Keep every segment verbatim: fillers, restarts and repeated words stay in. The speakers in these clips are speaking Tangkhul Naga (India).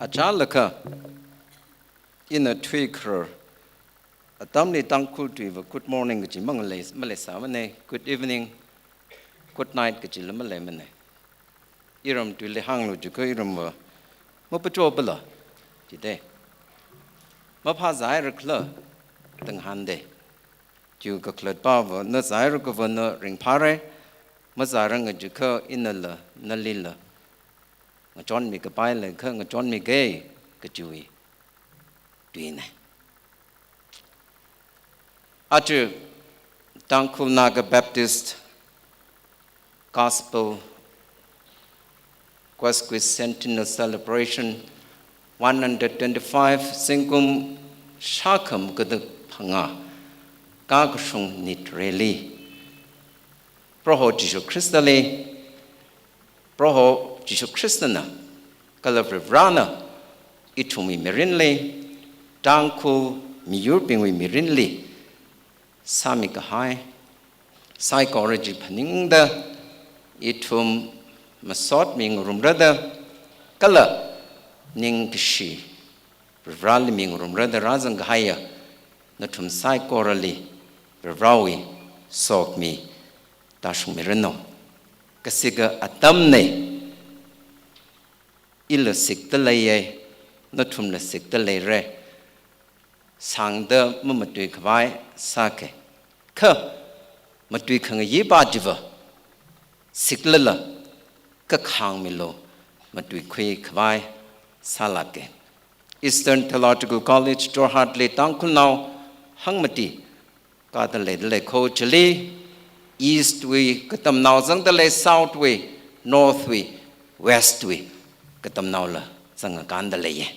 Achālakha, ina thuikharar atamli Tangkhul tuiva good morning kaji mangalei, maleisāmana, good evening, good night kajila maleimana. Iram tuili hānglu jiakha iramva mapachopala jida. Maphāzāhaira khala da ngahānda. Chiwui kakhalatpava, na zāhaira khavana ringphāra, mazāranga jiakha inala nalila ngachonmi kapai leiakha ngachonmiga kajiwui tuina. Aja Tangkhul Naga Baptist Gospel Quasquicentennial Celebration one hundred twenty-five zingkum shākha magada phangā kakashung nitreli, Proho Jishu Khristali, Proho Jishu Khristana kala Varivarana ithumwui mirinli, Tangkhul miyurbingwui mirinli sāmikahai saikora chi phaningda, ithum masotmi ngarumrada, kala ningkashi Varivarali mingarumrada rāzangkahaiya nathum saikorali Varivarawui sokhami tāshungmiranu. Kasika atamna, ila sikta leiya, nathumla sikta leira, sāngda mamatui khavai sāka. Kha matui khangayi pa chiva siklala kakhangmilu matuikhui khavai sālāka. Eastern Theological College, Jorhatli Tangkhulnao hangmati kāda leidalei kho, chili East wui katamnao zangdalei, South wui, North wui, West wui katamnaola zangakāndaleiya.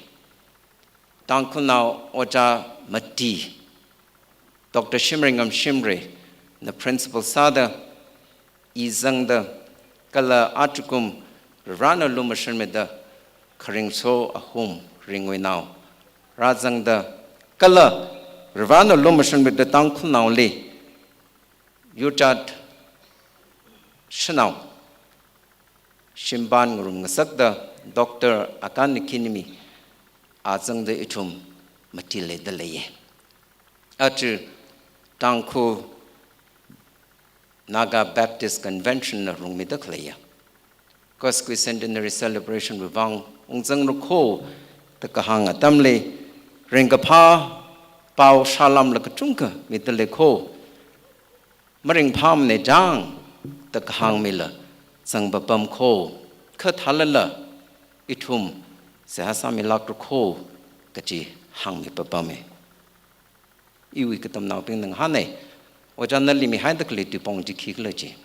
Tangkhulnao ojā mati, Doctor Shimreingam Shimray na principal sāda, i zangda, kala ajakum Varivarana lumashanmida kharing so ahum ringwui nao rāzangda, kala Varivarana lumashanmida Tangkhulnaoli yurchat shanao shimpan ngarum ngasakda, Doctor Akan Nikinimi a zangda ithum mati leidaleiya. Aja Tangkhul Naga Baptist Convention na rungmida khaleiya. Quasquicentenary Celebration wui vang ungzangra kho da kahāng atamli, ringkaphā pao salam la kachungkha midalei kho. Maringphāmana chang da kahāngmila zangpapam kho. Kha thālala ithum seihā sāmilākra kho kaji hāngmipapama. Iwui katamnaobingna ngahāna, ojā nali mihaida khalei tuipong chi khikhala ji.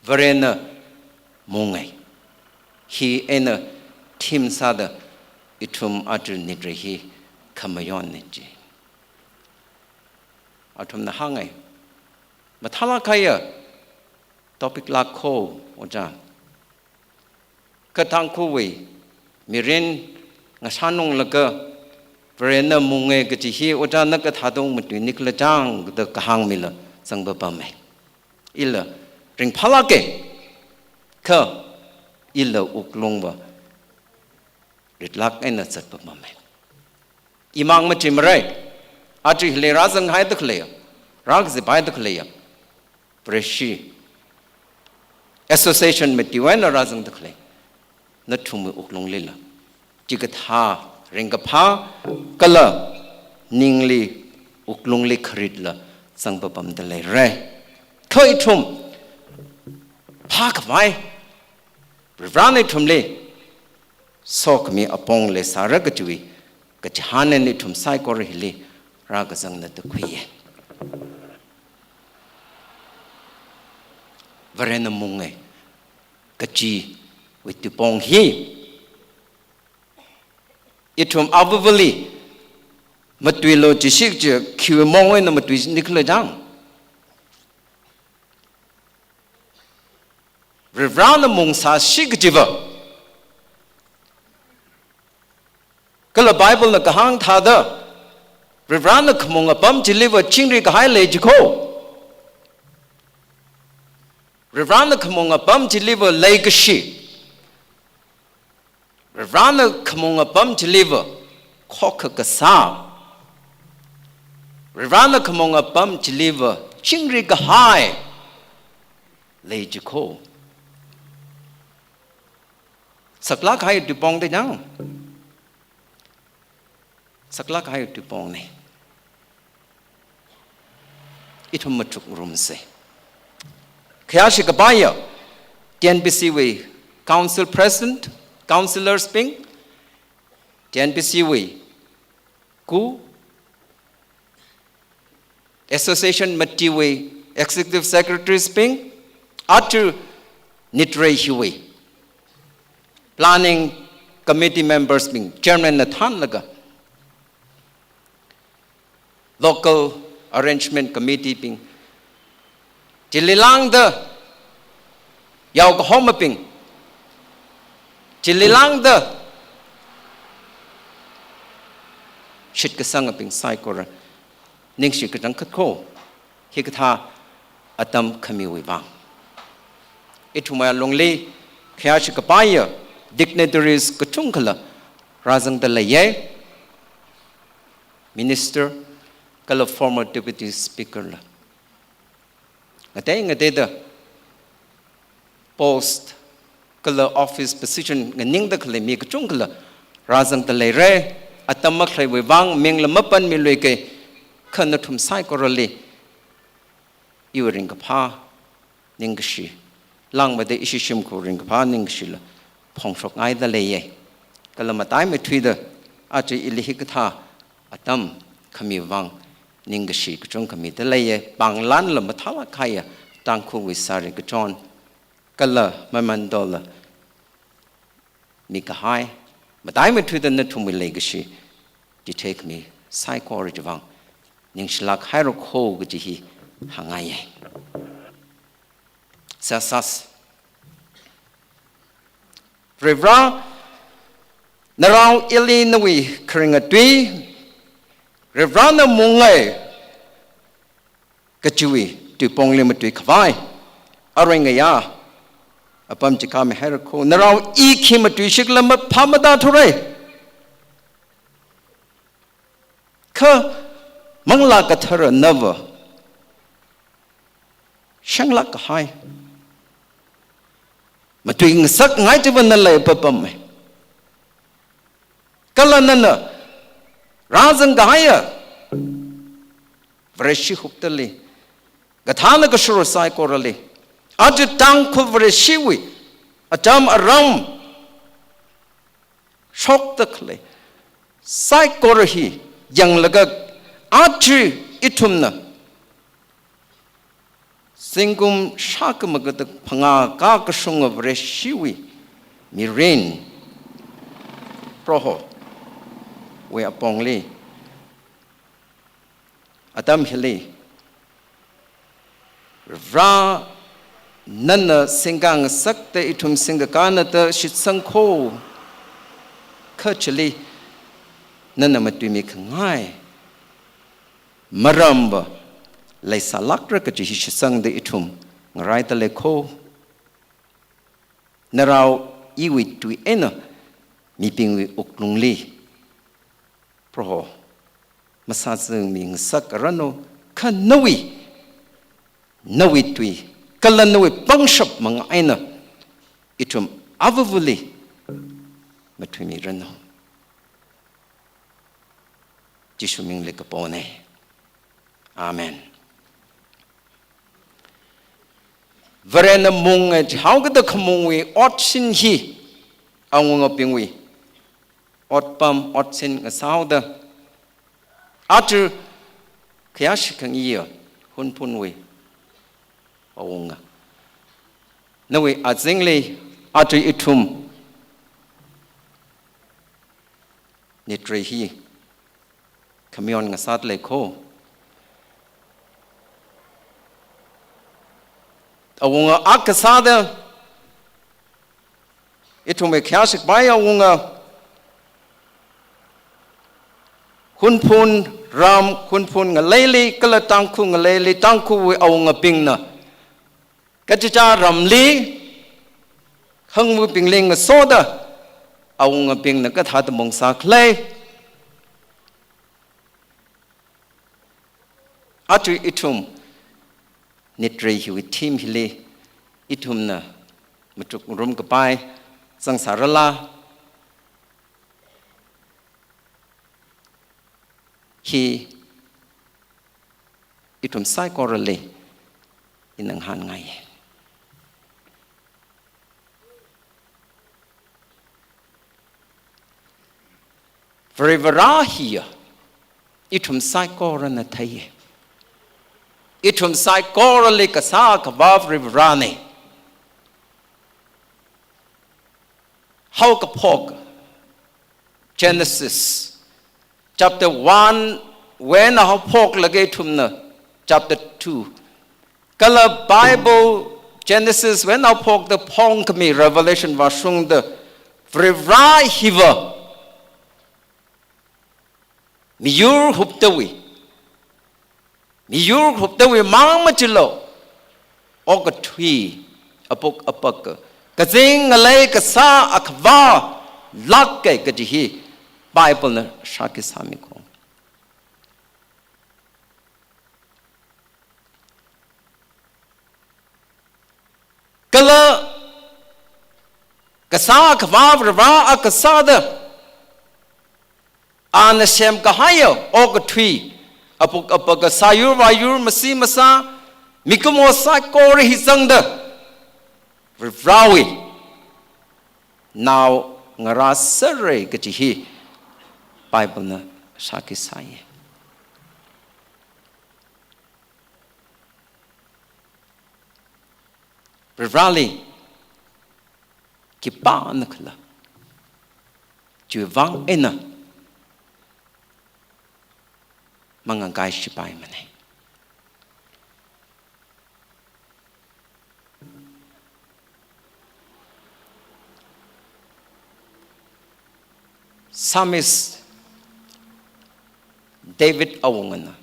Varena munga. Hi eina theme sāda ithum aja nitra hi khamayonna ji. Athumna hānga, mathālāk kahaiya topic lāk kho ojā. Kha Tangkhulwui mirin ngashanunglaga Varena munga kaji hi ojā na kathāda ungmatuinikhala chang da kahāngmila zangpapama. Ila ringphālāka, kha ila wuklungva ritlāk eina zatpapama. Imang machimara, aja hili rāzanghaida khaleiya, rākaziphaida khaleiya Vareshi association matiwui eina rāzangda khalei nathumwui wuklunglila chikathā ringkaphā kala ningli wuklungli kharitla zangpapamda leira. Kha ithum phākhavai, Varivarana ithumli sokhami apong leisāra kajiwui kachihān eina ithum saikora hili rākazangna da khuiya. Varena munga kajiwui tuipong hi ithum avāvali matuilu jishik chi khiwui mong eina matuinikhala chang. Varivarana mungsāsi kajiva, kala Bible na kahāng thāda Varivarana khamung apam chiliva chingri kahai lei ji kho. Varivarana khamung apam chiliva leikashi, Varivarana khamong apam chiliva khokha kasā, Varivarana khamong apam chiliva chingri kahai lei jikho. Saklak kahai tuipong da nang. Saklak kahai tuipong ne. Ithum machukrumsa. Khayāshi kapaiya, T N B C wui Council President, Councillors bing, T N B C wui ku, Association matiwui Executive Secretaries bing, aja nitrei hiwui Planning Committee members bing, Chairman na thānlaga, Local Arrangement Committee bing, chili lāngda yaokahoma bing, chili lāngda shitkasanga bing saikora ningshi kachangkhat kho, hikathā atam khamiwui vang. Ithumwui alungli khayāshi kapaiya dignitaries kachungkhala rāzangda leiya, Minister kala former Deputy Speaker la. Ngatei ngateida post kala office position nganingda khalei mi kachungkhala rāzangda leira, atam makhaleiwui vang mingla mapanmiluike, kha nathum saikorali iwui ringkaphā ningkashi, lāngmada ishi shimkhur ringkaphā ningkashila phongshokngaida leiya. Kala mataimeithuida aja ili hikathā atam khami vang ningkashi kachungkha mida leiya. Pānglanla mathālāk kahaiya Tangkhulwui sari kachon kala mamandola mikahai, mataimeithuida nathumwui leikashi chitheikhami saikora chiwui vang ningshilāk haira kho kaji hi hāngngaiya. Sāsas. Varivara, narao ili nawui kharinga tui, Varivarana mungai kajiwui tuipongli matuikhavai arui ngayā apam chikha mihaira kho. Narao i khi matuishikla maphā matāthura. Kha Manglā Kathara nava shanglāk kahai, matuingasakngai chiva nali apam e. Kala nana rāzang kahaiya Vareshi huktali, gadhana kashur saikorali, aja Tangkhul Vareshiwui atam aram shokda khalei saikora hi yanglaga, aja ithumna zingkum shākha magada phangā kakashunga Vareshiwui mirin Prohowui apongli atam hili, Varivara, nana singkhangasakta ithum singkakāna da shitsang kho, kha chili nana matuimikhangai maramva leisālākra kaji hi shitsangda ithum ngaraida lei kho. Narao iwui tui eina mibingwui wuklungli Proho masāzangmingasakranu, kha nawui, nawui tui kala nawui pangshap manga eina ithum avavali mathuimiranu. Jishu mingli kapona. Amen. Varena mungai jihaokida khamungwui otsin hi awungabingwui otpam otsin ngasāhaoda, aja khayāshi khangayi Hunphunwui awunga, nawui azingli aja ithum nitrei hi khamayon ngasāda lei kho. Awunga akha sāda, ithumwui khayāshi kapai awunga, Hunphun ram, Hunphun ngaleili kala Tangkhul ngaleili, Tangkhulwui awungabingna kachichā ramli hangvabingli ngasoda, awungabingna kathāda mungsā khalei. Aja ithum nitrei hiwui theme hili ithumna machukngarum kapai zangsārala, hi ithum saikorali ina ngahānngai. Varivarā hiya ithum saikorana theiya. Ithum saikorali kasā Akhava Varivarāna. Haokaphok, Genesis chapter one wui eina haophoklaga ithumna chapter two, kala Bible Genesis wui eina haophokta phongkhami Revelation vāshungda, Varivarā hiva miyur huptawui, miyur huptawui mang machilo, okathui, apuk apaka, kazing ngalei kasā Akhava lāka kaji hi Bible na shākhi sāmi kho. Kala kasā Akhava Varivarā akha sāda, ana semkahaiya okathui, apuk apaka, sāyur vāyur, masi masā, mikumo saikora hi zangda, Varivarāwui naongarā sāra kaji hi Bible na shākhi sāya. Varivarāli khipāna khala, chiwui vang eina mangangai shipaimana. Psalmist David awungana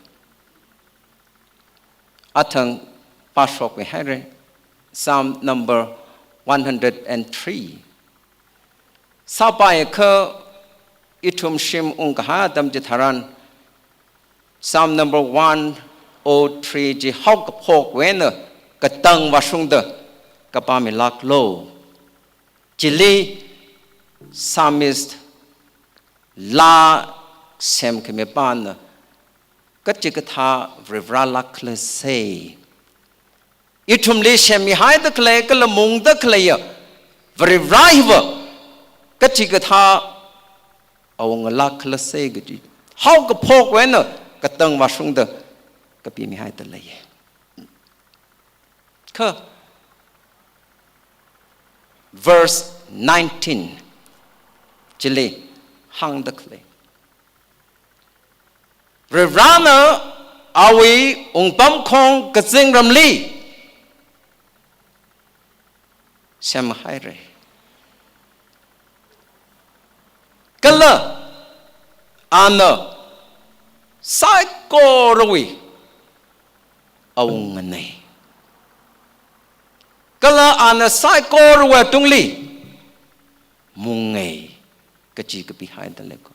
athang pāshokmi haira, Psalm number one hundred and three. Sāpaiakha ithum shim ungkahai atam chitharan, Psalm number one oh three chi haokaphokwui eina katang vāshungda kapāmilāklu. Chili Psalmist laa semkhamipāna kachikathā Varivarā lākhalasai. Ithumli semmihaida khalei kala mungda khaleiya Varivarā hiva kachikathā awunga lākhalasai kaji haokaphokwui eina katang vāshungda kapimihaida leiya. Kha verse nineteen chili hāngda khalei, Varivarāna awui wungpamkhong kazingramli semhaira. Kala ana saikorawui awungana. Kala ana saikorawui tungli munga kaji kapihaida leiko.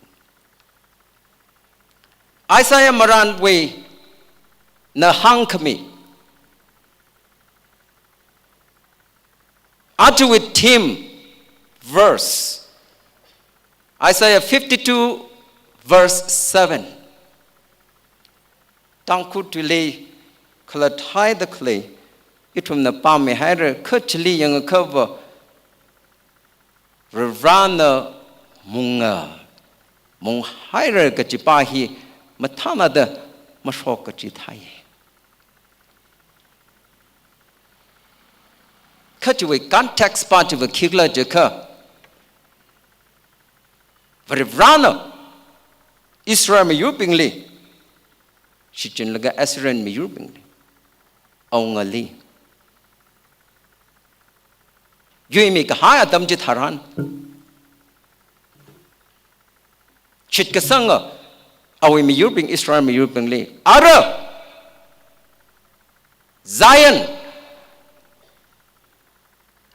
Isaiah marānwuina hāngkhami, ajawui theme verse, Isaiah fifty-two verse seven. Tangkhul tuili khalatta haida khalei ithumna pāmihaira, kha chili yangakhava Varivarāna munga, munghaira kajipa hi mathānada mashok kaji thai. Kha chiwui context pa chiva khikhala jiakha, Varivarāna Israel miyurbingli shichinlaga Assyrian miyurbingli, awungali yuimi kahai atam chitharan, shitkasanga awui miyurbing, Israel miyurbingli, ara Zion,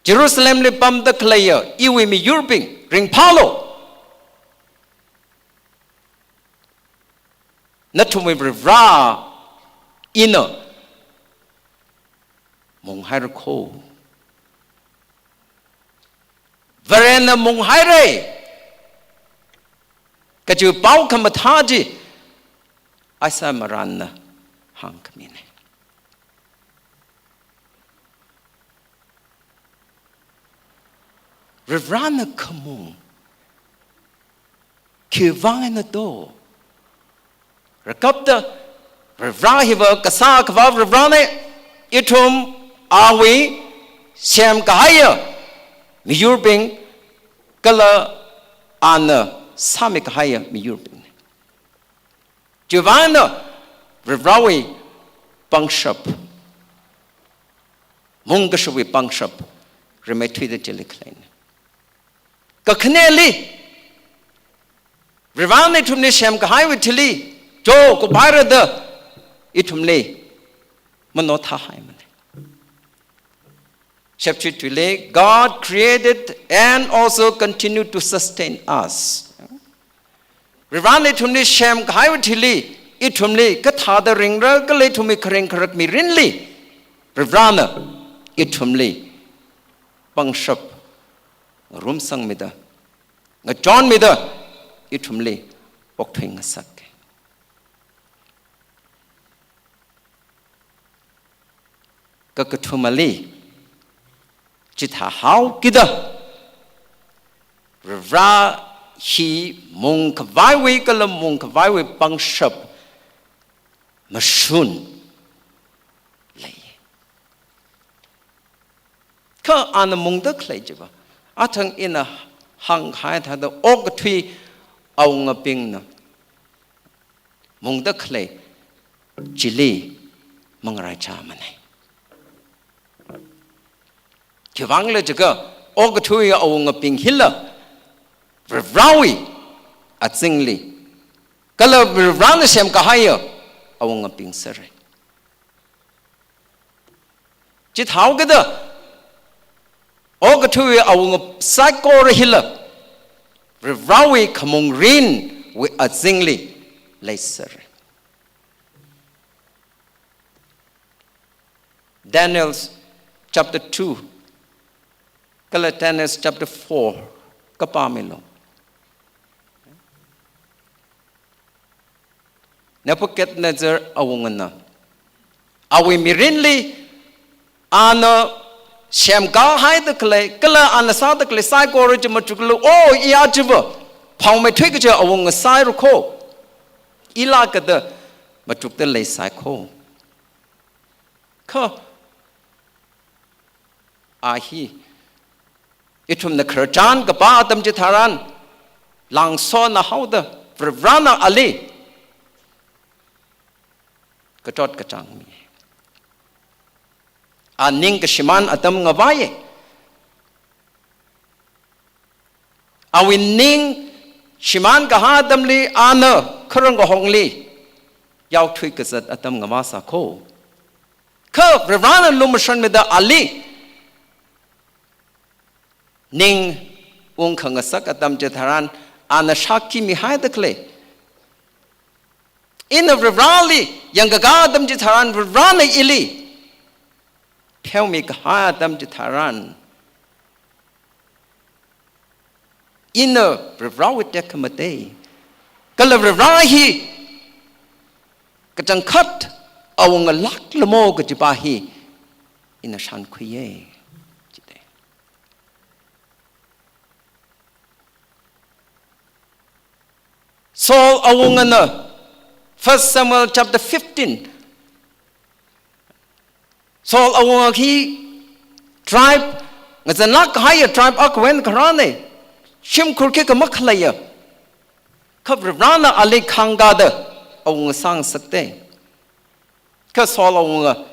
Jerusalemli pamda khaleiya iwui miyurbing, Ringphālu. Nathumwui Varivara ina munghaira kho. Varena munghaira kaji pao khamathā chi Isaiah marānna hāngkhamina. Varivarana khamung khiwui vang eina do? Rākapta Varivara hiva kasā akhava Varivarana, ithum awui semkahaiya miyurbing kala ana sāmikahaiya miyurbingna. Chiwui vang eina Varivarawui pangshap, mungkashapwui pangshap rimeithuida chili khaleina. Kakhaneli, Varivarana ithumli semkahaiwui thili, jo kuphaira da ithumli mano thāhaimana. Shepshi tuili, God created and also continued to sustain us. Varivarana ithumli semkahaiwui thili, ithumli kathāda ringra kala ithumwui kharing kharak mirinli, Varivarana ithumli pangshap ngarumsangmida, ngachonmida, ithumli okthui ngasak. Kakathumali, chithāhaokida Varivara hi mungkhavaiwui kala mungkhavaiwui pangshap mashun lei. Kha ana mungda khalei chiva, athang ina hānghai thāda okathui awungabingna mungda khalei chili mangaraichāmana. Khiwui vangkhala jiakha, okathui awungabing hila Varivarawui azingli kala Varivarana semkahaiya awungabing sāra. Chithāhaokida okathui awunga saikora hila Varivarawui khamung mirinwui azingli leisāra. Daniel chapter two kala Daniel chapter four kapāmilu. Nebuchadnezzar awungana awui mirinli ana semkahaida khalei kala ana sāda khalei saikora chi machuklaga, o, i achiva phāmeithui kaji awunga sāhaira kho, i lākada machukda leisai kho. Kha a hi ithumna khararchan kapā atam chitharan, langsona haoda Varivarana ali kachot kachāng mi. A ningkashimān atam ngavai. Awui ning shimānkahai atamli ana kharang kahongli yaothui kazat atam ngavāsā kho. Kha Varivarana lumashanmida ali ning ungkhangasak atam chitharan, ana shākhi mihaida khalei, ina Varivarali yangkakā atam chitharan, Varivarana ili pheomikahai atam chitharan, ina Varivarawui tekhamatei kala Varivara hi kachangkhat awunga lāklamo kajipa hi ina shānkhuiya. Chide. Saul awungana, First Samuel chapter fifteen. Saul awunga hi tribe ngazanlāk kahaiya tribe akhawui eina kharāna. Shimkhur khikha makhaleiya. Kha Varivarana ali khāngkāda awunga sāngasakta. Kha Saul awunga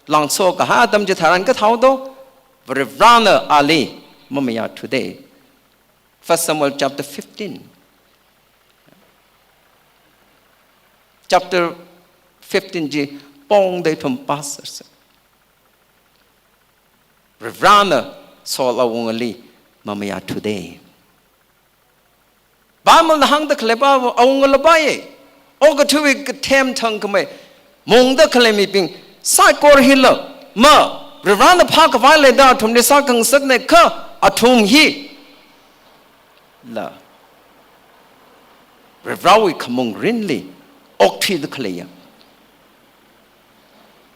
langso kahai atam chitharan kathāhaoda, Varivarana ali mamayāthuda. First Samuel chapter fifteen. Chapter fifteen chi pongda ithum pāsāsa. Varivarana Saul awungali mamayāthuda. Bible na hāngda khalei pa awunga lapai. Okathuiwui kathem thangkhamei mungda khalei mibing saikora hila, ma, Varivarana phākhavai leida athumli sākhangasakna kha athum hila Varivarawui khamung mirinli okthuida khaleiya.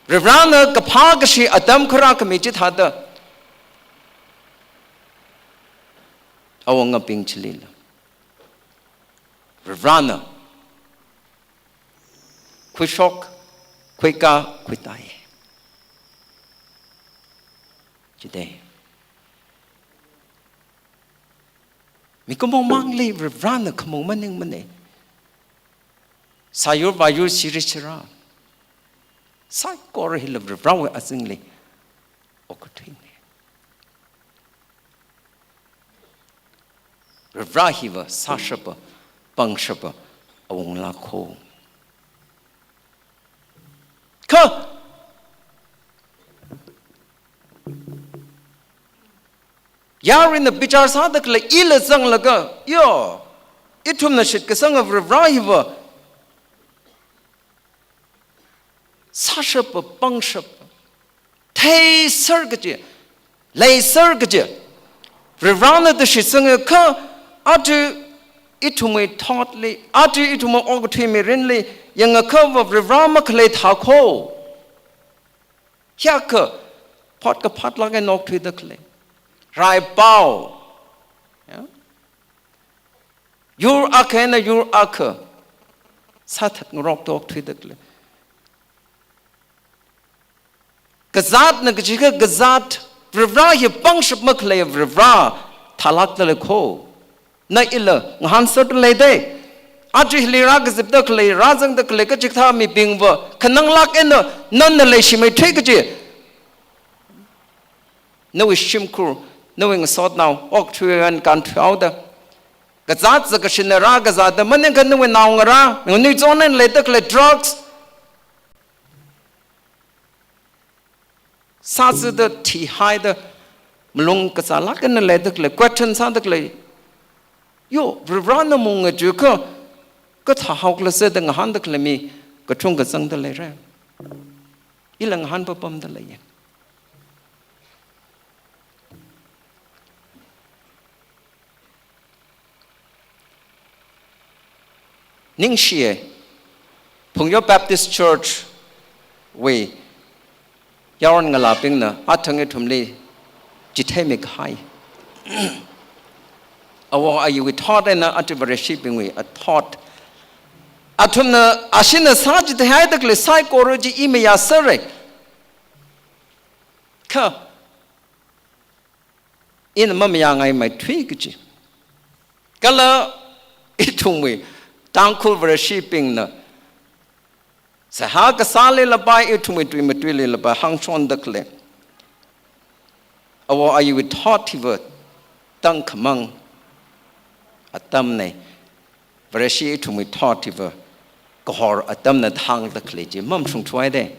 Varivarana kaphā kashi atam kharā khami chithāda awungabing chilila Varivarana khuishok, khuikā, khuitāi. Chithāda mikumo mangli Varivarana khamung maningmana. Sāyur vāyur siri sira saikora hila Varivarawui azingli okathuina. Varivara hiva sāshapa, pangshapa awungla kho. Kha yaruina bichar sāda khalei ila zanglaga, yo, ithumna shitkasanga Varivara hiva sāshapa, pangshapa, theiser kaji, leiser kaji Varivarana da shitsanga kha, aja ithumwui thotli, aja ithumwui okathui mirinli yangakhava Varivara makhalei thā kho. Hiyākha phot kaphatlāk eina okthuida khalei, raipao, ya, yur akha eina yur akha sāthatngarokda okthuida khalei. Kazātna kajikha kazāt, Varivara hi pangshap makhalei Varivara thālākda lei kho. Na ila ngahānserda leida. Aja hili rākazipda khalei, rāzangda khalei kachikathā mibingva khananglāk eina nana leishimeithui kaji, nawui shimkhur, nawui ngasotnao okthuiwui eina kānthuihaoda, kazāt zakashina rākazāda, maningakha nawui naongarā, nganuichon eina leida khalei drugs sāzada thihaida, malung kazālāk eina leida khalei, question sāda khalei. Yo, Varivarana munga chiakha kathā haokhala sāda ngahānda khalei mi kachungkha zangda leira. Ila ngahānpapamda leiya. Ningshiya, Phungyo Baptist Church wui yaron ngalābingna athang ithumli chitheimi kahai. Awo ayiwui thot eina aja Vareshibingwui athot. Athumna ashina sāchitheihaida khalei saikora chi i mayāsera. Kha ina mamayāngaimeithui kaji. Kala ithumwui Tangkhul Vareshibingna seihā kasāli lapai, ithumwui tui matuili lapai hāngshonda khalei. Awo ayiwui thot hiva tangkhamang atamna. Vareshi ithumwui thot hiva kahor atamna da hāngda khalei chi mamashungthuhaida.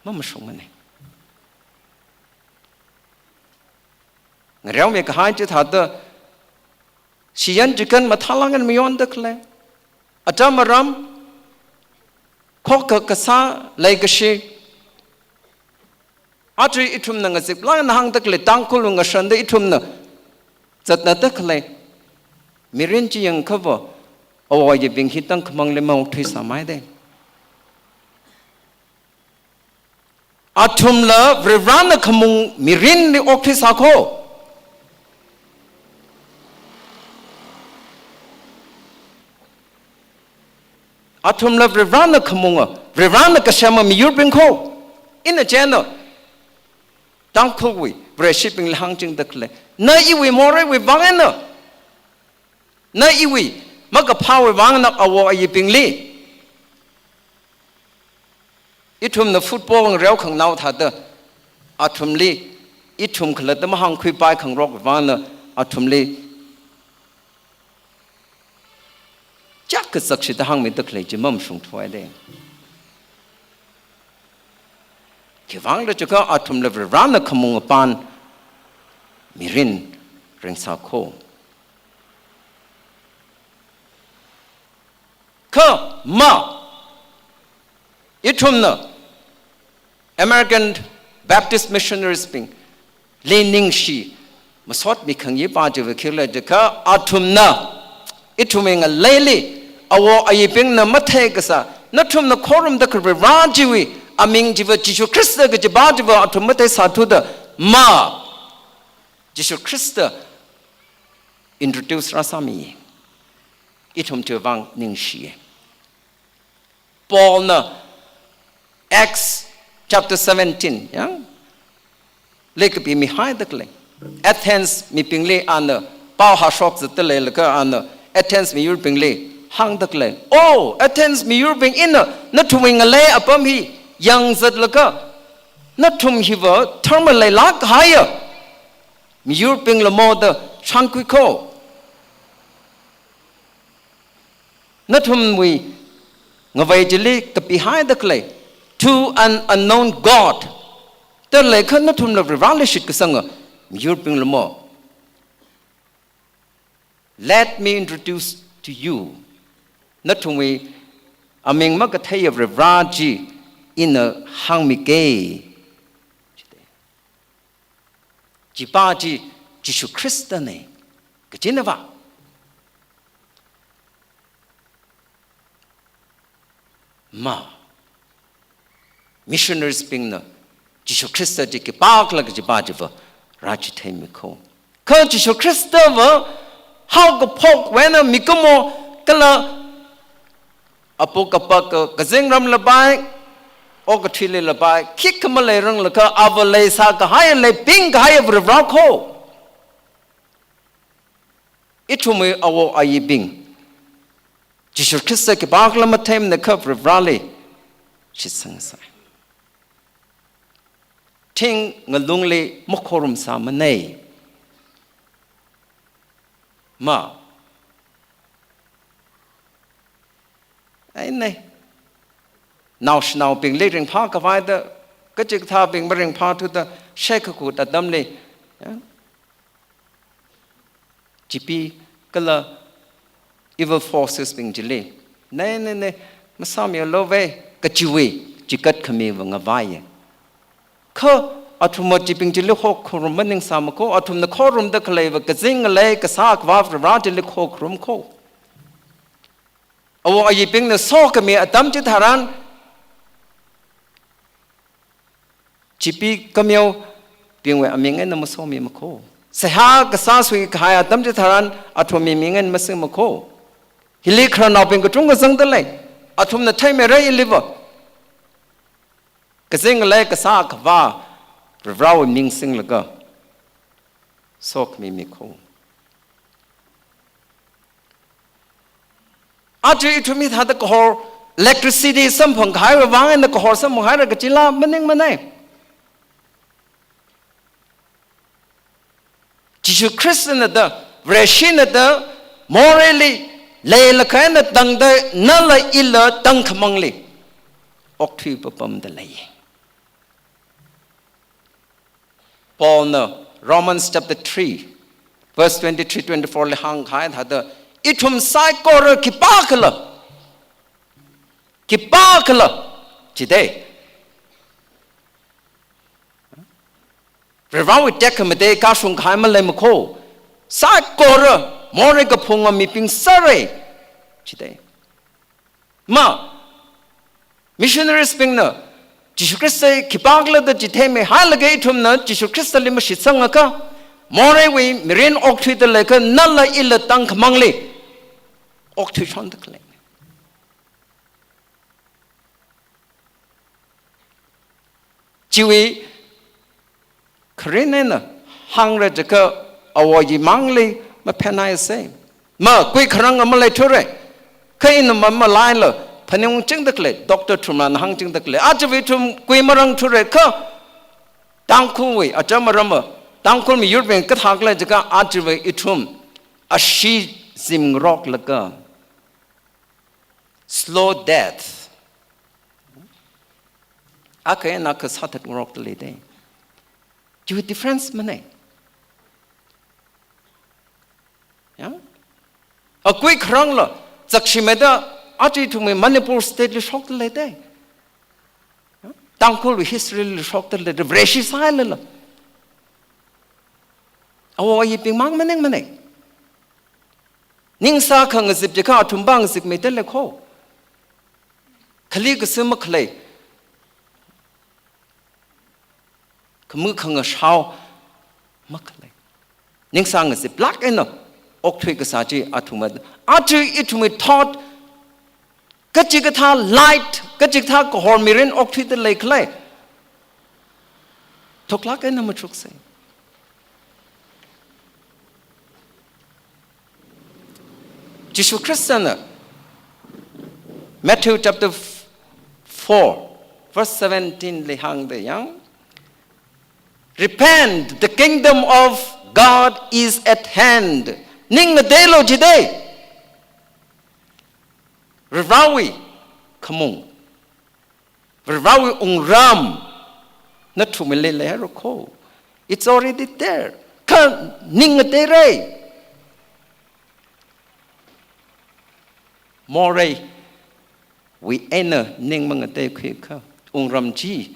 Mamashungmana. Ngareomi kahai chithāda, shiyan chikan mathālāk eina mayonda khalei, atam aram, khokkha kasā, leikashi, aja ithumna ngaziplāk eina hāngda khalei Tangkhul ngasanda ithumna zatnada khalei mirin chi yangakhava, awo ayibing hi tangkhamangli maokthuisāmeida. Athumla Varivarana khamung mirinli okthuisā kho. Athumla Varivarana khamunga, Varivarana kasema miyurbing kho. Ina chieina Tangkhulwui Vareshibingli hāngchingda khalei, na iwui moreiwui vang eina, na iwui makaphāwui vang eina awo ayibingli ithumna football ngareo khanganao thāda, athumli ithum khalatta mahāngkhuipai khangarok vang eina athumli chak kazakshida hāngmida khalei chi mamashungthuhaida. Khiwuivang da chiakha athumla Varivarana khamung apān mirin ringsā kho. Kha ma, ithumna American Baptist missionaries bingli ningshi masotmi khangayi pa chiva khikhala jiakha, athumna ithumwui ngaleili awo ayibingna mathei kasā, nathumna khorumda khalei Vare chiwui aming chiva Jishu Khrista kaji pa chiva athum matheisāthuda ma, Jishu Khrista introduce rāsāmi. Ithum chiwui vang ningshiya. Paulna Acts chapter seventeen, ya, li kapimihaida khalei, Athens mibingli ana pao hāshok zatda leilaga ana Athens miyurbingli hāngda khalei, "Oh, Athens miyurbing, ina nathumwui ngalei apam hi yangzatlaga, nathum hiva tharmaleilāk kahaiya miyurbing lamo da shānkhui kho. Nathumwui ngavei chili kapihaida khalei, to an unknown God da leikha, nathumla Vareli shitkasanga miyurbing lamo. Let me introduce to you. Nathumwui aming makatheiya Vare chi ina hāngmige." Chi pa chi Jishu Khristana kajina va. Ma, missionaries bingna Jishu Khrista chi khipākhala kaji pa chiva rāchitheimi kho. Kha Jishu Khristava haokaphokwui eina mikumo kala apuk apak ka, kazingram lapai, okathuili lapai, khikha maleiranglakha ava leisā kahai, leiping kahai Vare kho. Ithumwui awo ayibing Jishu Khrista khipākhala matheimana kha Vareli shitsangngasai. Thing ngalungli makhorumsāmana. Ma. Ai ne. Naoshinaobingli ringphā khavai da, kachikathābing maringphāthuda, shekhaku atamli, ya, G P kala evil forces bing chili, "Ne, ne, ne, masāmilu ve," kachiwui chikat khamiva ngavaiya. Kha athumva chibing chili hokharum maningsāma kho, athumna khorumda khaleiva kazing ngalei kasā Akhava Vare chili hokharum kho. Awo ayibingna sokhami atam chitharan, G P khameobingwui aming eina masomima kho. Seihā kasā sui kahai atam chitharan athumwui ming eina masingma kho. Hili khararnaobing kachungkha zangda lei. Athumna theimeira iliva. Kazing ngalei kasā Akhava Varewui ming singlaga sokhami mi kho. Aja ithum hithāda kahor, electricity samphang kahaiwui vang eina kahor samphang haira kajila maningmana. Jishu Khristana da, Vareshina da, moreili leilakha eina tangda, nala ila tangkhamangli okthui papamda lei. Paulna Romans chapter three, verse twenty-three, twenty-four li hāngkahai thāda, ithum saikora khipākhala, khipākhala, chithei, Varewui tekhamatei kashung kahai maleima kho, saikora morei kaphunga mibing sāra, chithei. Ma, missionaries bingna Jishu Khrista khipākhala da chitheimihailaga ithumna Jishu Khristali mashitsangakha, moreiwui mirin okthuida leikha nala ila tangkhamangli okthui shonda khalei. Chiwui kharin eina hāngra jiakha awo ayimangli maphenhaisa. Ma, kui kharanga maleithura. Kha ina mamalaila phaningungchingda khalei, Doctor Thumrana hāngchingda khalei, aja ithum kui marangthura kha, Tangkhulwui acham aramva, Tangkhul miyurbing kathākhala jiakha aja ithum ashee zimngaroklaga, slow death, akha eina akha sāthatngarokda leidei. Chiwui difference mana. Akui kharangla, zakshimeida, aja ithumwui Manipur state li shokta leida. Tangkhulwui history li shokta leida, Vareshi sāhailala. Awo ayibing mang maningmana. Ningsa khangazip jiakha athumva ngazipmeida lei kho. Khali kasā makhalei. Khamu khangashao makhalei. Ningsa ngaziplāk eina okthui kasā chi athumva. Aja ithumwui thought, kachikathā light, kachikathā kahor mirin okthuida leikhala. Thuklāk eina machuksa. Jishu Khristana Matthew chapter four, verse seventeen li hāngda yang, "Repent, the kingdom of God is at hand." Ning ngateilo jida. Varivarāwui khamung, Varivarāwui wungram nathumli leihaira kho. It's already there. Kha ning ngateira. Moreiwui eina ning mangateikhuiakha wungram chi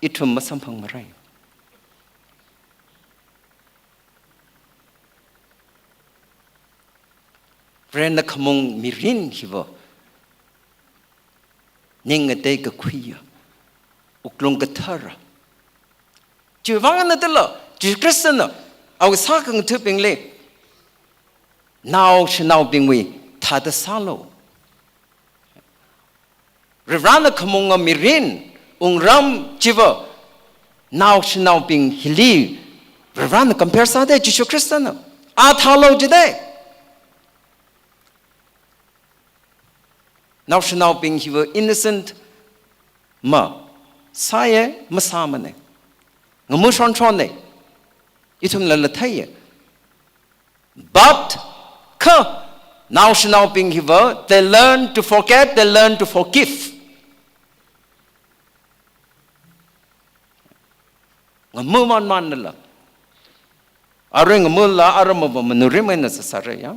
ithum masamphangmara. Varena khamung mirin hiva ning ngateikakhuiya, wuklung kathara. Chiwuivang eina dala, Jishu Khristana awui sākhangathabingli, naoshinaobingwui thāda sālu. Varivarāna khamunga mirin, wungram chiva, naoshinaobing hili Varivarāna compare sāda, Jishu Khristana. A thālu jida. Naoshinaobing hiva innocent masāya, masāmana. Ngamu shonshonna. Ithumlala theiya. But kha naoshinaobing hiva, they learn to forget, they learn to forgive. Ngamu manmannala. Arui ngamula, aramava manuri maina sāsāra ya.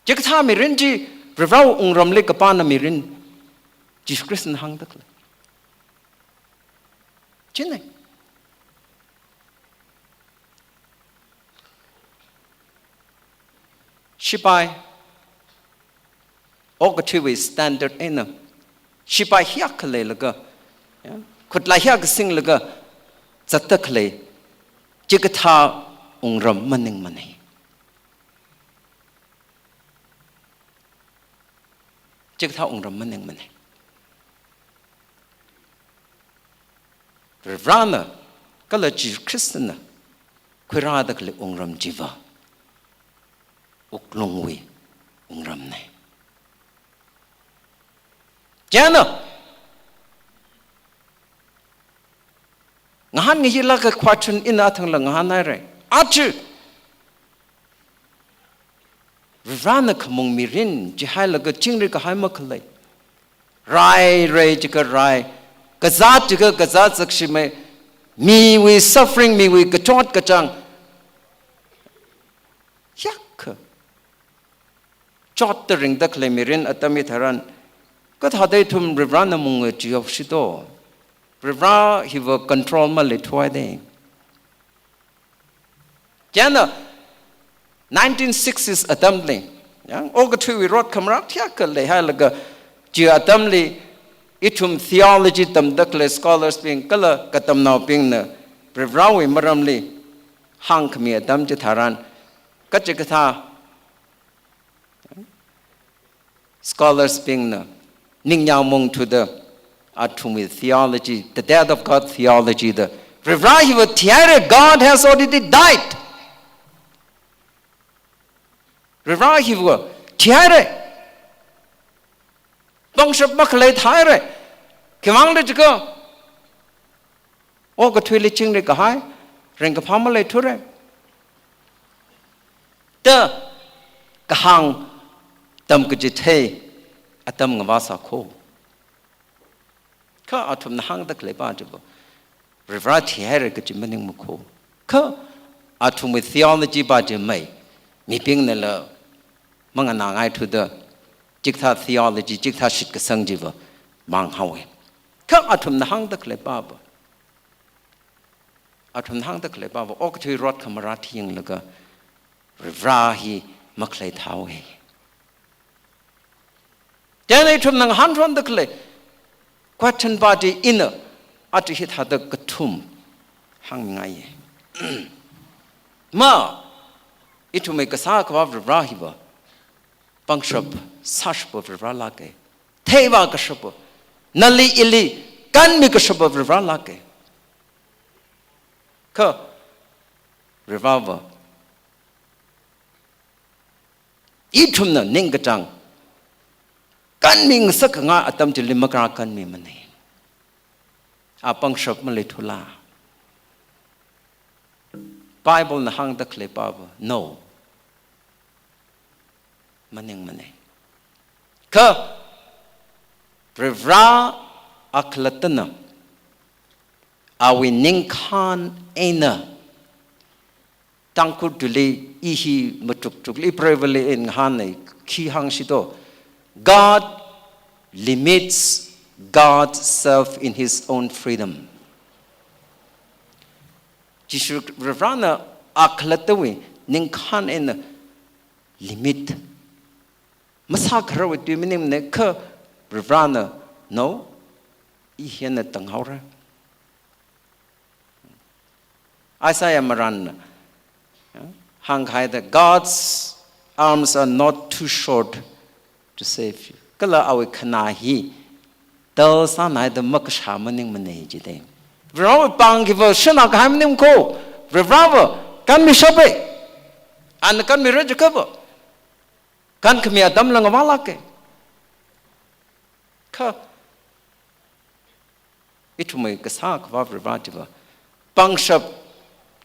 Chikathā mirin chi, Varivarāwui wungramli kapana mirin, Jishu Khristana hāngda khalei. China. Shipai, okathuiwui standard eina, shipai hiyākha leilaga, ya, khutlai hiyākha singlaga zatda khalei, chikathā wungram maningmana. Chikathā wungram maningmana. Varivarāna kala Jishu Khristana khuirāda khalei wungram chiva wuklungwui wungramna. Chieina, ngahānngayi laka question ina athangla ngahānhaira. Aja Varivarāna khamung mirin chihailaga chingri kahai makhalei. Rai, rai jiakha rai. Kazāt jiakha kazāt zakshimei. Miwui suffering, miwui kachot kachāng hiyākha chotda ringda khalei mirin atam hitharan, kathāda ithum Varivarāna munga chihaosi do. Varivarā hiva control maleithuhaida. Chieina nineteen sixties atamli, ya, okathuiwui rot khamarāk hiyākha leihailaga, chi atamli ithum theology tamda khalei scholars bing kala katamnaobingna Varivarāwui maramli hāngkhami atam chitharan, kachikathā scholars bingna ningyāng mungthuda athumwui theology, the death of God theology da, Varivarā hiva thihaira, God has already died. Varivarā hiva thihaira. Pangshap makhalei thāhaira. Khiwuivang da jiakha, okathuili chingri kahai, ringkaphā maleithura da kahāng tamkachithei atam ngavā sā kho. Kha athumna hāngda khalei pa chiva, Varivarā thihaira kaji maningma kho. Kha athumwui theology pa chi mei, mibingnala manganāngaithuda, chikathā theology, chikathā shitkasang chiva manghaowa. Kha athumna hāngda khalei pava, athumna hāngda khalei pava, okathui rot khamarā thiyanglaga, Varivara hi makhalei thāhaowa. Chieina ithumna ngahānronda khalei question pati ina aja hithāda kathum hāngmingaiya. Ma, ithumwui kasā Akhava Varivara hiva pangshap sāshapa Varivara lāka. Theivā kashapa, nali ili kanmi kashapa Varivara lāka. Kha Varivarava ithumna ningkachāng kanmi ngasakkhangai atam chili makara kanmimana. A pangshap maleithula? Bible na hāngda khalei pava, no. Maningmana. Kha Varivara akhalattana awui ningkhān eina, Tangkhul tuili i hi machukchukli preivali eina ngahāna, khi hāngsi to, God limits God's self in his own freedom. Jishu Varivarana akhalattawui ningkhān eina limit masākharawui tui maningmana, kha Varivarana, no, i hina tanghaora. Isaiah marānna, ya, hāngkahai thāda, God's arms are not too short to save you. Kala awui khanā hi tal sānhaida makashā maningmana jida. Varivarawui pāng hiva shana kahai maning ko, Varivarava kanmishapa. Ana kanmira jiakhava, kankhami atamla ngavālāka. Kha ithumwui kasā Akhava Varivara chiva pangshap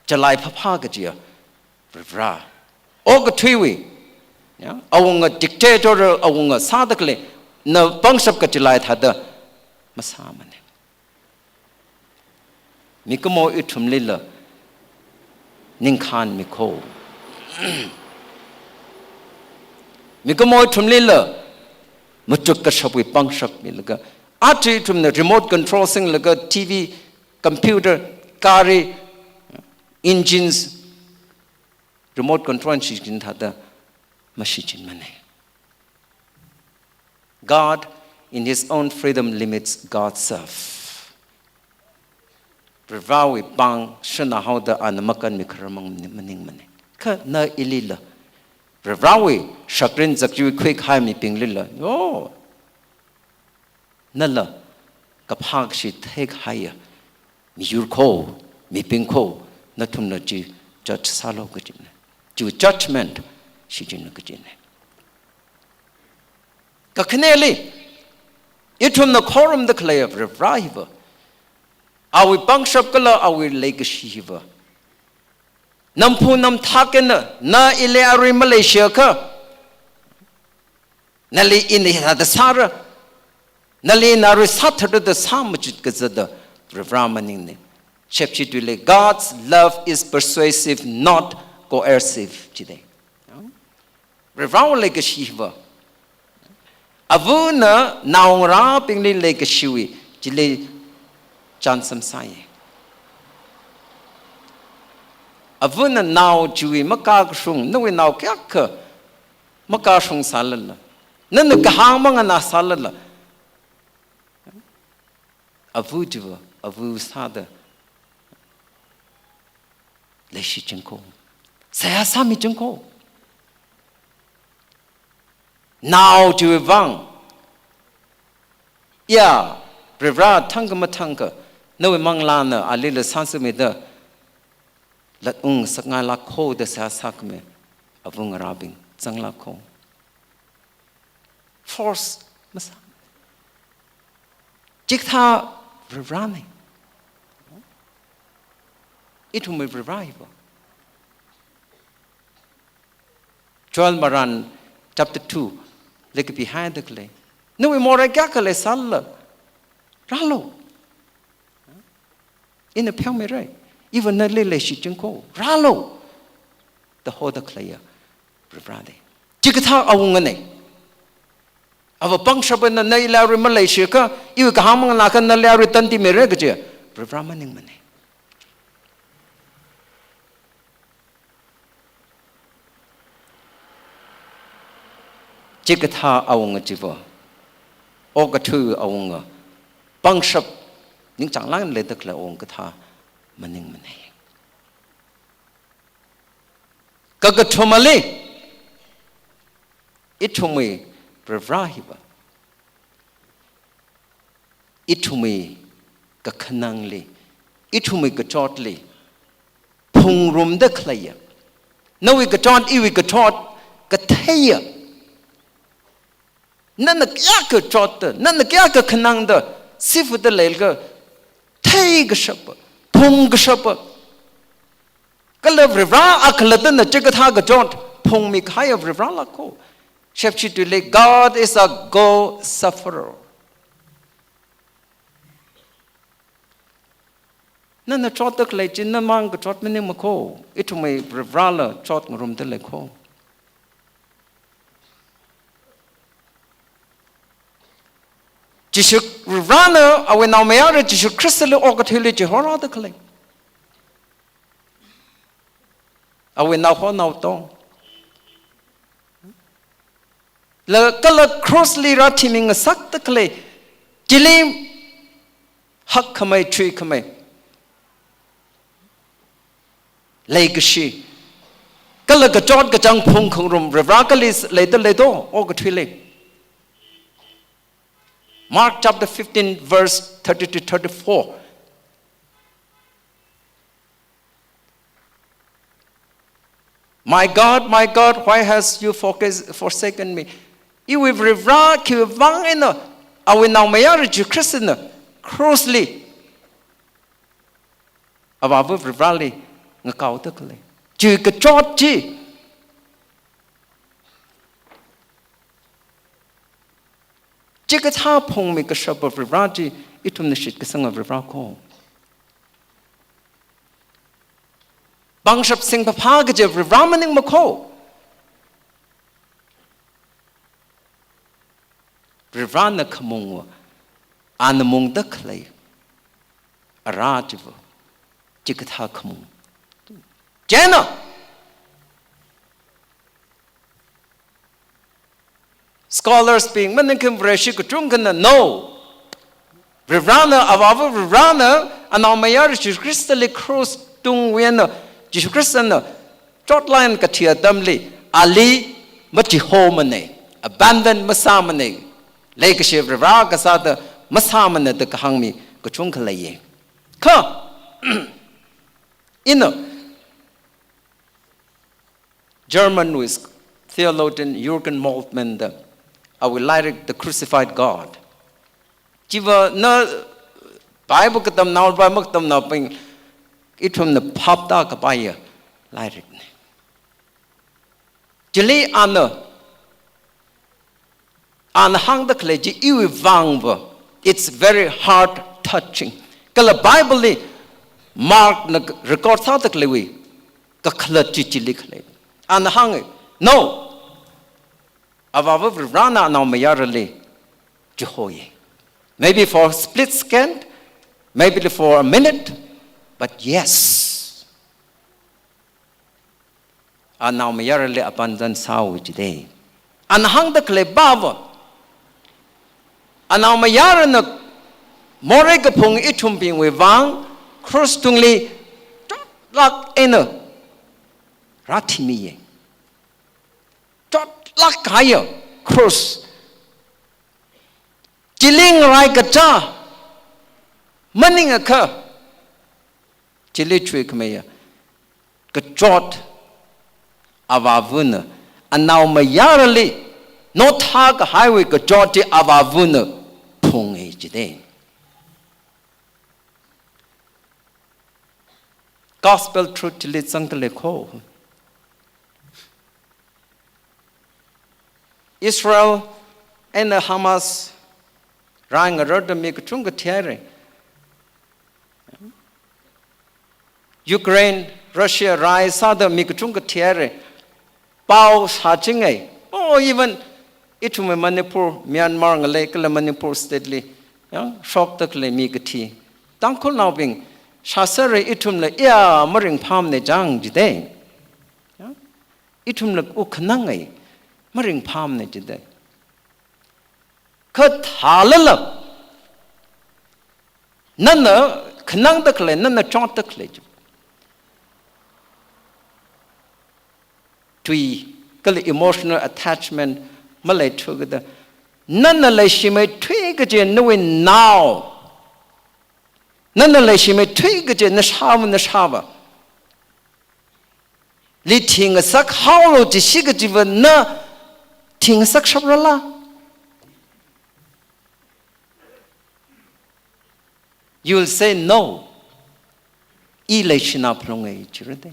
chalai phāphā kajiya Varivara. Okathuiwui, ya, awunga dictator, awunga sāda khalei, na pangshap kachalai thāda masāmana. Mikumo ithumlila ningkhān miko. Mikumo ithumlila machuk kashapwui pangshap milaga, aja ithumna remote control singlaga, T V, computer, gari, engines, remote control shichin thāda mashichinmana. God, in his own freedom, limits God's self. Varivarawui pāng shanahaoda ana makanmi kharamang maningmana. Kha na ilila, Varivarawui shakrin zakchiwui khuikahai mibinglila, oh, nala kaphā kashi theikahaiya miyur ko, mibing ko, nathumna chi judge sālu kajina. Chiwui judgment shichinlu kajina. Kakhaneli, ithumna khorumda khalei Varivara hiva, awui pangshap kala awui leikashi hiva, namphu namthak eina na ili arui maleishiakha, nali ina hithāda sāra, nali ina arui sāthara da sāmachut kazata Varivara maningna. Shepshi tuili, God's love is persuasive, not coercive, jida. Varivarawui leikashi hiva, avana naongarābingli leikashiwui chili chānsam sāya. Avana nao chiwui makakashung, nawui nao kayākha makashung sālala, nana kahāng manganā sālala, ava chiva ava sāda leishiching ko, seihā sāmiching ko. Nao chiwui vang, ya, Varivara thangkha mathangkha, nawui manglāna alila sāsāmida latung sakngailāk ko da seihā sākhami ava ngarābing zanglāk ko. Force masā. Chikathā Varivarana. Ithumwui Varivara hiva. Joel marān chapter two li kapihaida khalei, nawui morei kayākha leisālala, rālu. Ina pheomira, iva nali leishiching ko, rālu da hoda khaleiya Varivarāli. Chikathā awungana. Ava pangshapna nali arui maleishiakha, iwui kahāng manganāakha nali arui tandi mira kaji Varivara maningmana. Chikathā awunga chiva, okathui awunga, pangshap ningchānglāk eina leida khalei awunga kathā maningmana. Kakathumali, ithumwui Varivarā hiva, ithumwui kakhanangli, ithumwui kachotli phungrumda khaleiya. Nawui kachot, iwui kachot katheiya. Nana kayākha chotta, nana kayākha khanangda, sifada leilakha, theikashapa, phungkashapa. Kala Varivarā akhalattana chikathā kachot phungmikahaiya Varivarāla kho. Shepshi tuili, God is a good shepherd. Nana chotta khalei chi namang kachot maningma kho. Ithumwui Varivarāla chotngarumda lei kho. Jishu Varivarāna awui naomayara Jishu Khristali okathuili chihorāda khalei. Awui naoho naotong. La kala cross li rāthimi ngasakta khalei. Chili hakkhamei, chuikhamei, leikashi, kala kachot kachāng phungkhangarum Varivarā kali leida leido, okathuili. Mark chapter fifteen, verse thirty to thirty-four. "My God, my God, why has you forca-, forsaken me?" Iwui Varivarā khiwuivang eina awui naomayara Jishu Khristana cross li Avāva Varivarāli ngakaoda khalei. Chi kachot chi. Chikathā phungmi kashapa Varivarā chi ithumna shitkasanga Varivarā kho. Pangshap singphāphā kaji Varivarā maningma kho. Varivarāna khamungva, ana mungda khalei ara chiva, chikathā khamung. Chieina, scholars bing, maningkha Vareshi kachungkhana, no. Varivarāna, Avāva Varivarāna, anaomayara Jishu Khristali cross tungwui eina, Jishu Khristana chotlāk eina kathi atamli, ali machihomana, abandon masāmana, leikashi Varivarā kasāda masāmana da kahāng mi kachungkha leiya. Kha, ina, German wui theologian Jürgen Moltmann da awui lairik The Crucified God. Chiva na Bible katamnao, Bible makatamnaobing, ithumna phaptākapaiya lairikna. Chili ana, ana hāngda khalei chi iwui vangva, it's very heart touching. Kala Bible li Mark na record sāda khaleiwui kakhalat chi chili khalei. Ana hānga, no. Avāva Varivarāna anaomayarali chihoya. Maybe for a split second, maybe for a minute, but yes. Anaomayarali abandon sāhaowa jida. Ana hāngda khalei pava, anaomayarana morei kaphung ithumbingwui vang cross tungli chotlāk eina rāthimiya. Chotlāk kahaiya cross. Chili ngaraikacha maningakha, chili chuikhameiya kachot Avāvana, anaomayarali nothākahaiwui kachot chi Avāvana phunga jida. Gospel truth chili zangda lei kho. Israel eina Hamas rai ngararda mi kachungkha thihaira. Ukraine, Russia rai sāda mi kachungkha thihaira. pao sāchingai. Oh, even ithumwui Manipur, Myanmar ngalei kala Manipur state li, ya, shokda khalei mi kathi, Tangkhulnaobing shāsera, ithumla iya maringphāmana jang jidai. Ya? Ithumla u khanangai, maringphāmana jidai. Kha thālala, nana khanangda khalei, nana chotda khalei chi, tui kala emotional attachment maleithu kajida, nana leishimeithui kaji nawui nao, nana leishimeithui kaji nashāva, nashāva li thingasak haolu jishi kajiva na thingasak shaprala? You will say, "No. I leishina phalungai," jira dei.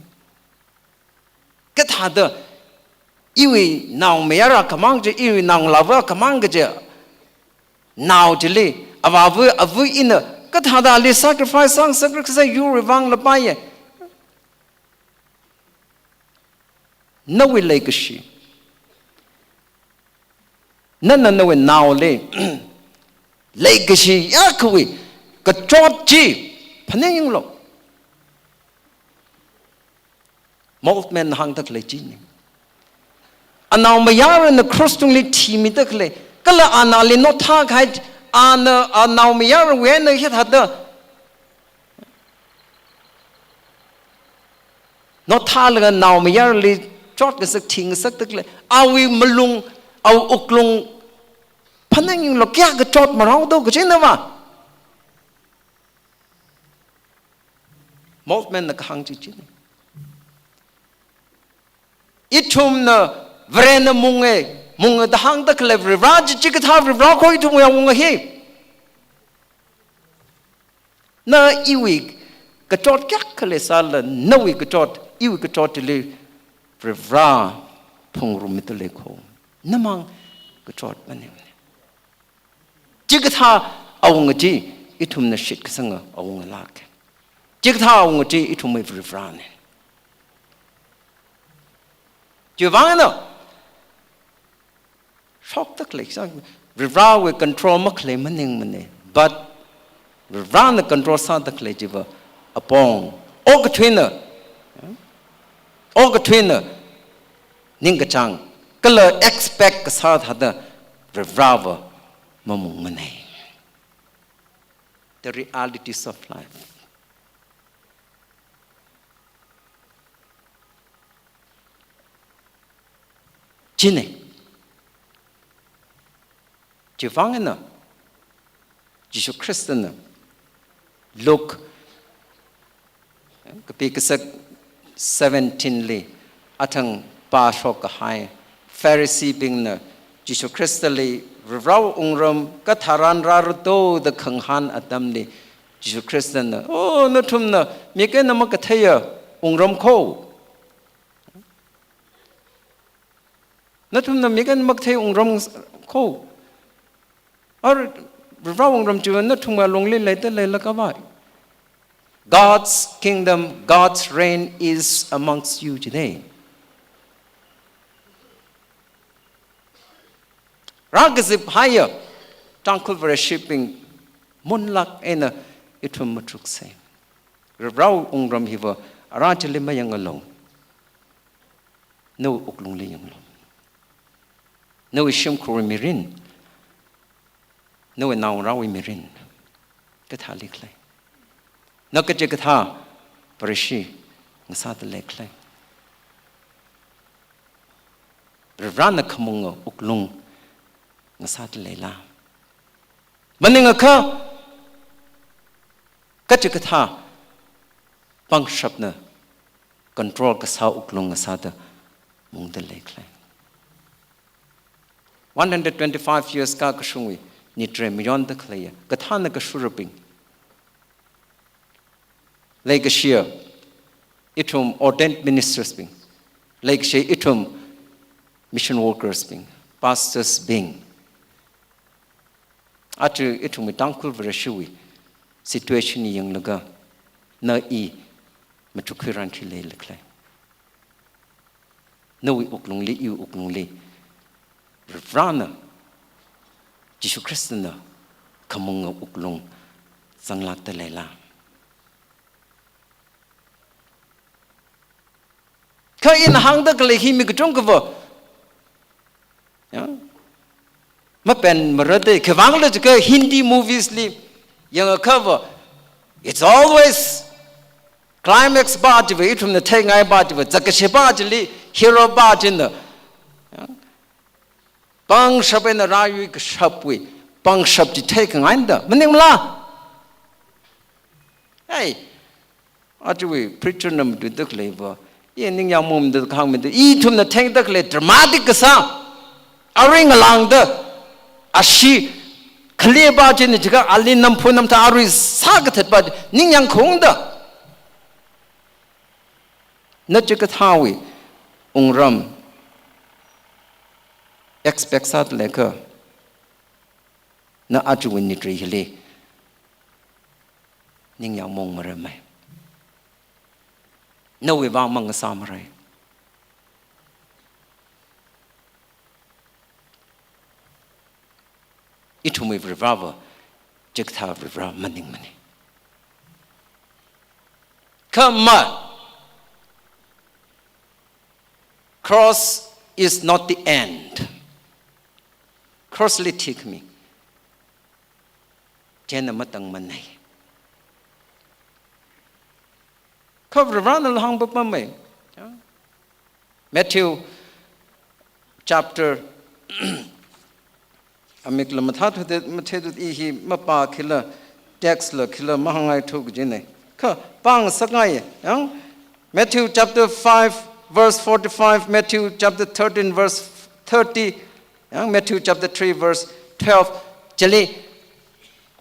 Kathāda iwui naomayara khamang chi, iwui naongalāva khamang kaji nao chili, avāva, ava ina kathāda ali sacrifice sāngasak, sacrifice yurwui vangla paiya. Nawui leikashi, nana nawui naoli leikashi yakhawui kachot chi phaninglu. Moltmann hāngda khalei china. Anaomayarana cross tungli thimida khalei, kala ana ali nothākahai, ana anaomayarawui eina hithāda nothālaga naomayarali chotngasak, thingasakda khalei, awui malung, awui wuklung phaninglu, kayākha kachot marao do kajina va. Moltmann na kahāng chi china. Ithumna Varena mungai, mungai da hāngda khalei Varivara chi, chikathā Varivara kho ithumwui awunga hi. Na iwui kachot kayākha leisālala, nawui kachot, iwui kachot chili Varivara phungrumda lei kho. Namang kachot maningmana. Chikathā awunga chi ithumna shitkasanga awunga lāka. Chikathā awunga chi ithumwui Varivarana. Chiwuivang eina shokda khalei sā, Varivarawui control makhalei maningmana. But Varivarana control sāda khalei chiva apong, okathuina, okathuina ningkachāng kala expect kasā thāda Varivarava mamungmana. The realities of life. China. Chiwuivang eina Jishu Khristana Luke kapi kasak seventeen li athang pāshok kahai, Phariseebingna Jishu Khristali Varivarawui wungram katharan rāra do da khangahān atamli, Jishu Khristana, "Oh, nathumna mik eina makatheiya wungram kho. Nathumna mik eina makathei wungram kho. Ar Varivara wungram chiva nathumwui alungli leida leilakha va. God's kingdom, God's reign is amongst you today." Rākazip haiya Tangkhul Vareshibing, munlāk eina ithum machuksei. Varivarawui wungram hiva ara chili mayangalu. Nawui wuklungli yanglu. Nawui shimkhurwui mirin, nawui naongarāwui mirin kathāli khalei? Na kachikathā Vareshi ngasāda lei khalei? Varivarana khamunga wuklung ngasāda leila? Maningakha kachikathā pangshapna control kasā wuklung ngasāda mungda lei khalei? One hundred twenty-five years kakashungwui nitre mayonda khaleiya kathāna kashurabing, leikashiya ithum ordained ministers bing, leikashiya ithum mission workers bing, pastors bing, aja ithumwui Tangkhul Vareshiwui situation yanglaga na i machukkhuiran khi leila khalei? Nawui wuklungli, iwui wuklungli, Varivarana, Jishu Khristana khamunga wuklung zanglākda leila? Kha ina hāngda khalei hi mi kachungkhava, ya, mapenmara da, khiwuivang khala jiakha Hindi movies li yangakha va, it's always climax pa chiva, ithumna theingaipa chiva, zakkashi pa chili hero pa china, ya, pangshap eina rāyui kashapwui pangshap chi theikhangaina da, maningmala? Hey, ajawui preacher na matuida khalei va, i ningyāng mongda kahāng mida, ithumna thengda khalei dramatic kasā, arui ngalāngda, ashee khalepa china jiakha ali namphu namtha arui sākathatpa ningyāng khaungda. Na chikathāwui wungram expect sāda leiakha, na ajawui nitri hili ningyāng mongmara mei. Nawui vang mang sāmara. Ithumwui Varivara va chikathā Varivara maningmana. Kha ma, cross is not the end. Cross li thikhami, chieina matangmana. Kha Varivarana hāngpapamei. Matthew chapter, amikla mathāthuda, mathāthuda i hi mapākhila, text la khila mahāngngaithu kajina. Kha pāngasakngai, ya? Matthew chapter five, verse forty-five, Matthew chapter thirteen, verse thirty, ya? Matthew chapter three, verse twelve. Chili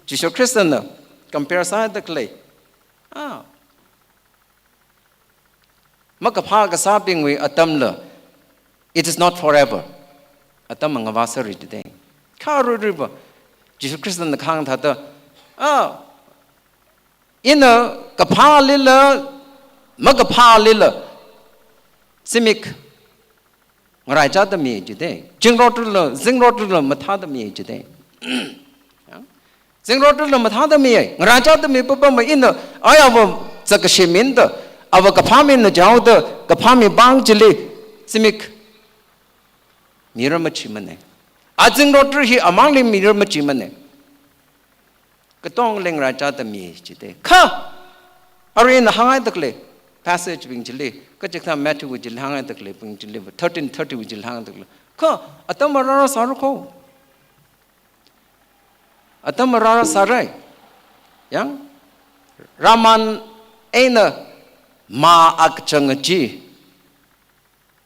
Jishu Khristana compare sāda khalei, ah, makaphā kasābingwui atamla, it is not forever. Atam ngavāsāra jida. Kha aruiruiva Jishu Khristana kahāng thāda, ah, ina kaphālila, makaphālila, zimik ngaraichāda mi jida. Zingrot rila, zingrot rila mathāda mi jida. Ya? Zingrot rila mathāda mi, ngaraichāda mi papamei. Ina, ai ava zakkashi mina da, ava kaphā mina jihaoda, kaphā mipāng chili zimik mira machimana. A zingrot ri hi amangli mira machimana. Katonga ngaraichāda mi jida. Kha arui ina hāngngaida khalei passage bing chili, kachikathā Matthew wui chili hāngngaida khaleibing chili, thirteen thirty wui chili hāngngaida khalei, kha atam rārāsāra kho. Atam rārāsāra. Ya? Rāman eina mā akachang chi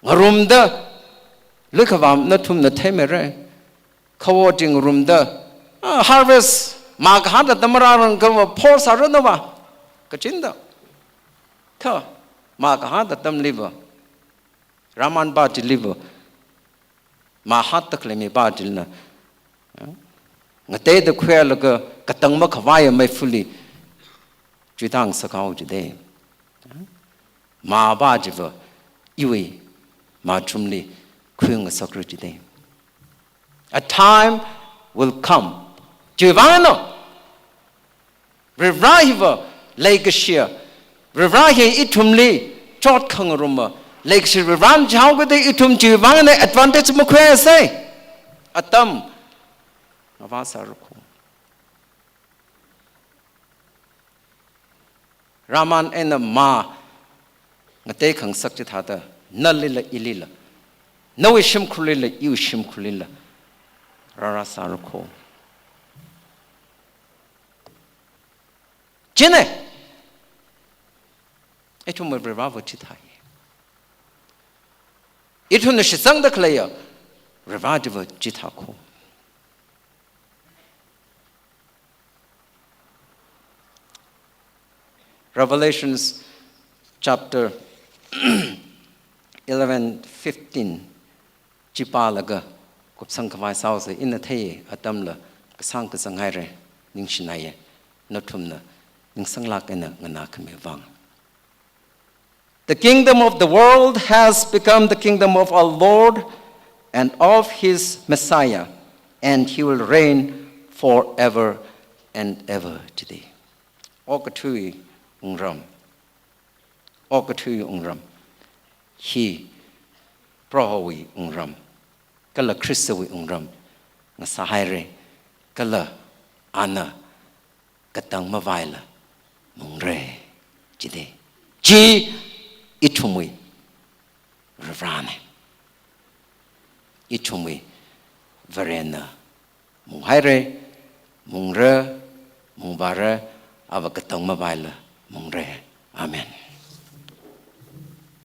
ngarumda, luikhavā nathumna theimira. Khawo chi ngarumda, ah, harvest mā kahāda atam rārāngakhava phor sāra nava kachinda. Kha mā kahāda atamliva, rāmanpa chiliva, mā hātda khalei mipā chilina, ah, ngateida khuilaga katang makhavaiya meifali chuitāngasak haowa jida. Māpa chiva iwui machumli khuingasakra jida. A time will come. Chiwuivang eina Varivara hiva leikashiya, Varivara hi ithumli chot khangaruma leikashi, Varivarana chihaokida ithum chiwuivang eina advantage makhuisa. Atam ngavāsāra kho. Rāman eina mā ngateikhangasak chithāda, nalila ilila, nawui shimkhurlila iwui shimkhurlila rārāsāra kho. Chieina ithumwui Varivarava chithāi. Ithumna shitsangda khaleiya Varivara chiva chithā kho. Revelations chapter eleven, fifteen chi pālaga kupsang khavai sāhaosa. Ina thei atamla kasāng kazang haira, ningshinaiya, nathumna ningsanglāk eina nganākhami vang. The kingdom of the world has become the kingdom of our Lord and of his Messiah, and he will reign forever and ever. Chida okathuiwui wungram, okathuiwui wungram hi Prohowui wungram kala Khristawui wungram ngasāhaira, kala ana katang mavaila maungra. Chida chi ithumwui Varivarāna, ithumwui Varena maunghaira, maungra, maungvāra, ava katang mavaila maungra. Amen.